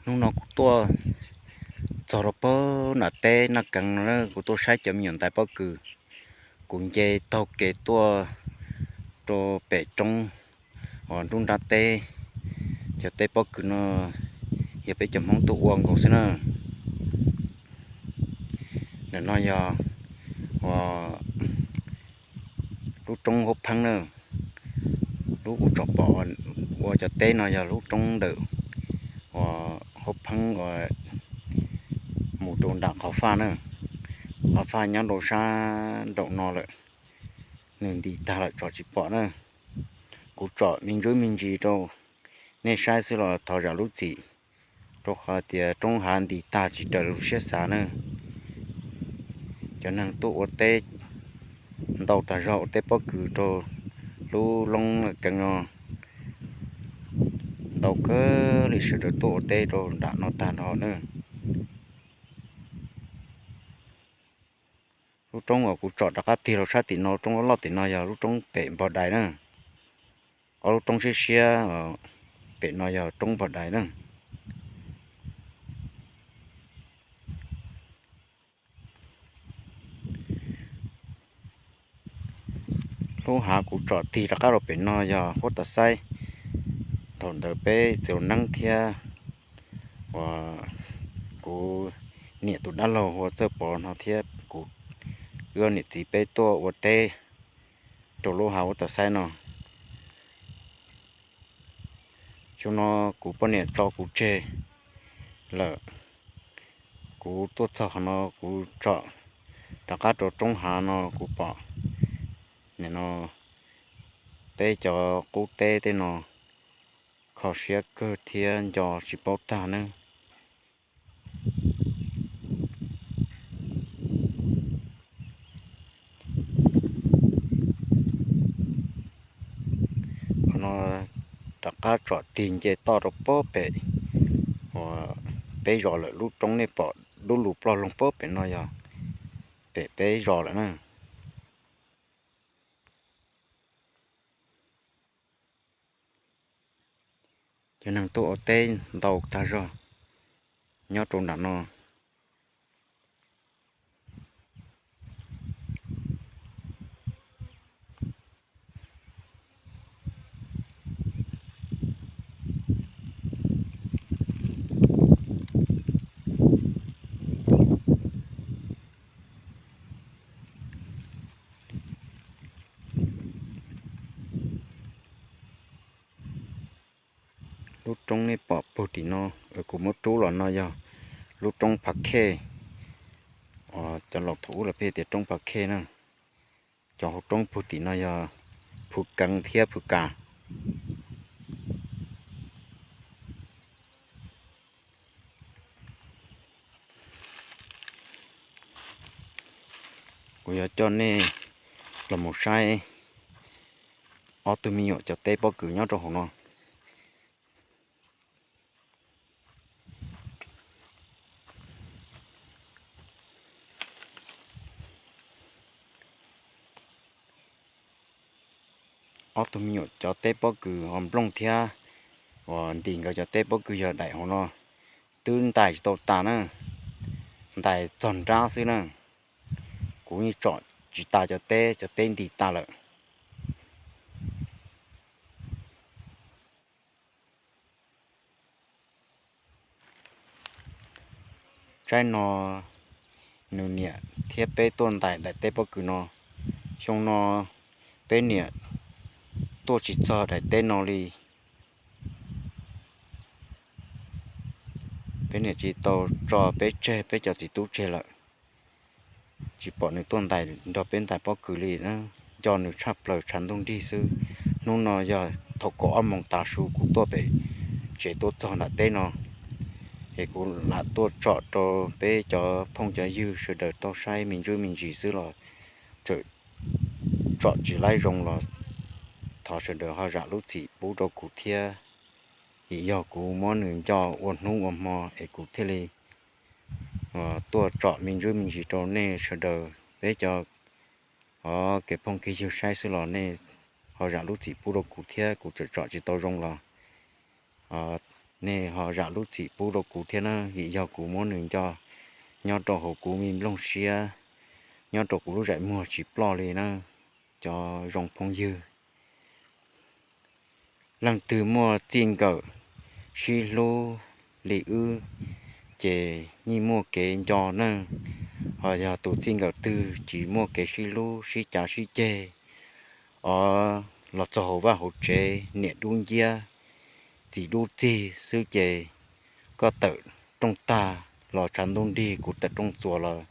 Hnub no kuv tuaj txog rau pem nram teb Naj Keev no, kuv tuaj saib cov me nyuam ntais pob kws. Kuv nce taug kev tuaj rau pem roob uas nruab nrab teb. Cov teb pob kws no yog peb cov Hmoob tuaj ua nkaus xwb na. Ntawm no yog uas lub roob Huab Pheeb na. Lub kuv tsom pom ua cov teb no yog lub roob ntawm uas Huab Pheeb uas mus rau nram qhov faj na. Qhov faj nyob rau sab nraum no lawm, nws ntis tag lawm tsom tsis pom na. Kuv tsom me ntsis me ntsis rau nej saib xwb los thov zam lub txim, rau qhov tias roob hav ntis tag tsis raws lub siab xav na. Cov neeg tuaj ua teb ntau tag zog ua teb pob kws rau lub loob Keev no ntau kawg li, sawv daws tuaj ua teb rau nram no tag nrho na. Lub roob uas kuv tsom rov qab tig rau sab tim no, roob loj loj tim no yog lub roob pem Npog Dais na. Ob lub roob siab siab pem no yog roob Npog Dais na. Lub hav kuv tsom tig rov qab rau pem no yog Huab Tam Xaib. Thaum ntawd peb txiv neeb thiab uas kuv niam tus dab laug hu ua Txawj Pov no thiab kuv, wb niam txiv peb tuaj ua teb rau lub hav Huab Tam Xaib no. Xyoo no kuv poj niam tso kuv tseg lawm, kuv tuaj txog qhov no kuv tsom rov qab rau roob hav no kuv pom nim no peb cov qub teb tej no kho siab kawg thiab nco tsis paub tag nawb. Qhov no rov qab tsom tig nce toj rau pob pem uas peb zos lawm. Lub roob nej pom dub lug ploj loog pob pem no yog pem peb zos lawm na. Cov neeg tuaj ua teb ntau tag zog nyob rau nram no. Lub roob nej pom puag tim no, kuv muab rub los no yog lub roob Phav Khej, cov laus thaum ub lawv pheej tias roob Phav Khej na. Cov hauv roob puag tim no yog Phu Keev thiab Phu Kas. Kuv yuav coj nej los mus saib ob tug me nyuam cov teb pob kws nyob rau hauv no. Ob tug me nyuam cov teb pob kws ho nplooj thiab uas ntim nkawd cov teb pob kws yog daim hauv no twb ntais tsis tau tas na, ntais txog nrab xwb na. Kuv yeej tsom tsis tas cov teb, cov teb ntis tas lawm. Tsaib no nws niam thiab peb tuaj ntais daim teb pob kws no. Xyoo no peb niam tuaj tsis txog daim teb no li. Peb niam tsis tau tso peb tseg, peb cov txiv tub tseg lawm. Tsis pom nws tuaj ntais nrog peb ntais pob kws li na, nco nws tshaj plaws tshav ntuj nrig xwb. Hnub no yog thaum kaum ob moos tav su kuv tuaj pem tsev tuaj txog nram teb no, es kuv lam tuaj tsom rau peb cov phooj cov ywg sawv daws tau saib me ntsuj me ntsis xwb los txawm tsom tsis laib zoo los thov sawv daws ho zam lub txim pub rau kuv thiab. Vim yog kuv muab nws nco ua hnub ua hmo es kuv thiaj li tuaj tsom me ntsuj me ntsis rau nej sawv daws, peb cov kev phooj kev ywg saib xwb los nej ho zam lub txim pub rau kuv thiab. Kuv txawm tsom tsis tau zoo los nej ho zam lub txim pub rau kuv thiab na, vim yog kuv muab nws nco nyob rau hauv kuv me nplooj siab, nyob rau kuv lub zeem muag tsis ploj li na, cov zoo phooj ywg. Leej twg muaj txij nkawm sib hlub li wb, ces yeej muaj kev nco neej. Ho yog tus txij nkawm twg tsis muaj kev sib hlub sib cav sib ceg, o, los txog hauv vaj hauv tsev niam dub nciab txiv dub txig xwb ces koj tawm rooj tag los tshav ntuj nrig, kuv tawm rooj txuas los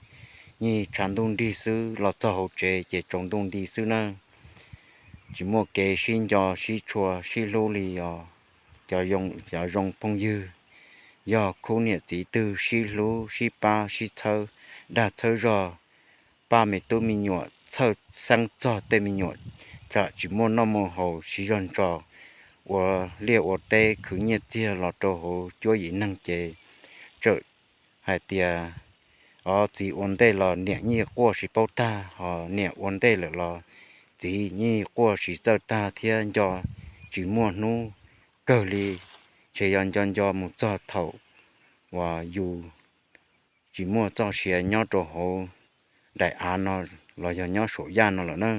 yeej tshav ntuj nrig xwb, los txog hauv tsev ces tsaus ntuj nti xwb na. Tsis muaj kev sib nco sib tshua sib hlub li os. Cov zoo phooj ywg, yog khub niam txiv twg sib hlub sib pab sib txhawb dag txhawb zog, pab me tub me nyuam, txhawj xeeb txog tej me nyuam tsam tsis muaj noj muaj haus, siv zog ntso ua liaj ua teb khwv nyiaj txiag los rau hauv cuab yim neeg ces txawm hais tias, o, txiv ua ntej los niam yeej quaj tsis paub tag, ho niam ua ntej lawm los txiv yeej quaj tsis txawj tag thiab nco tsis muaj hnub kawg li. Ntshe yog nco nco mus txog thaum uas yus tsis muaj txoj sia nyob rau hauv daim av no los yog nyob saum yaj no lawm na.